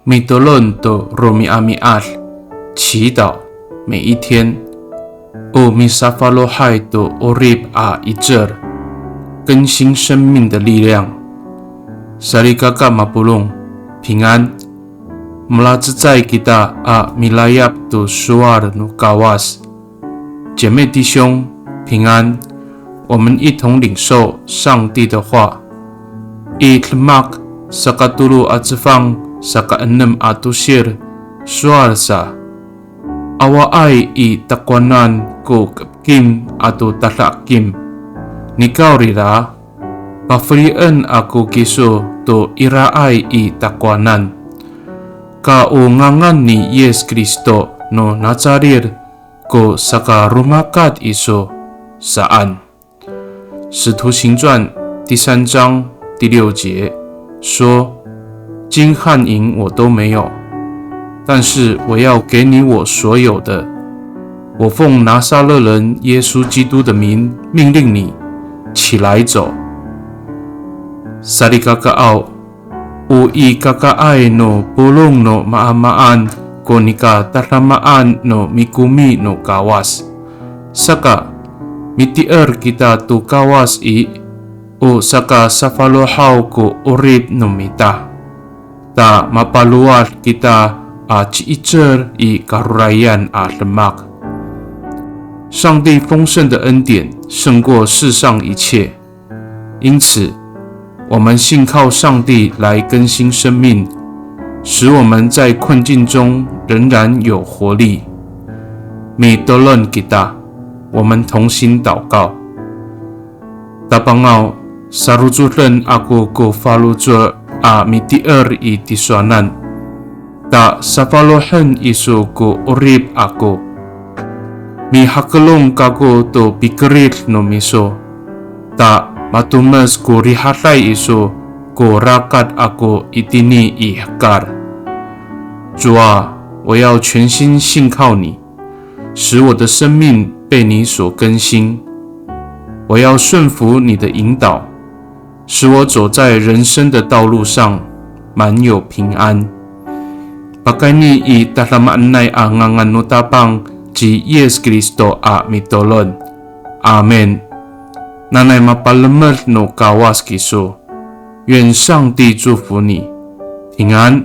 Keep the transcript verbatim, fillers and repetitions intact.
Mitolon to romi'ami'ad, 祈祷每一天。O misafalohay to 'orip a 'icel, 更新生命的力量。Salikaka mapolong, 平安。Malacecay kita a milayap to sowal no Kawas. 姐妹弟兄，平安。我们一同领受上帝的话。I Demak sakatolo a cefang saka enem a tosil, sowal sa, awaay i takowanan ko kim ato tada'ekim. Nikawrira, pafelien ako kiso to iraay i takowanan. Ka o ngangan ni Yis Kristo no Nacarid ko sakaromakat iso saan. 使徒行传第三章第六节说，金和银我都没有，但是我要给你我所有的。我奉拿撒勒人耶稣基督的名命令你，起来走。Salikakaaw, o ikakaay no polong no maamaan ko nikatadamaan no mikomi no Kawas. Saka, mitier kita to Kawas i, o sakasafalohaw ko 'orip no mita. Ta mapalowad kita a ci'icel i karorayan a demak. 上帝丰盛的恩典胜过世上一切。 因此，我们信靠上帝来更新生命，使我们在困境中仍然有活力。Mitolon kita, 我们同心祷告。Tapangaw, sarocoden ako ko faloco' a mitier i tisowanan. Ta safalohen iso ko 'orip ako. Mihakelong kako to pikerid no miso. Ta matomes ko rihaday iso ko rakat ako itini i hekal. 主啊，我要全心信靠你，使我的生命被你所更新。我要顺服你的引导， 使我走在人生的道路上满有平安。Pakayni i tadamaanay a ngangan no Tapang ci Yis Kristo a mitolon. Amin. Nanay mapalemed no Kawas kiso. 愿上帝祝福你，平安。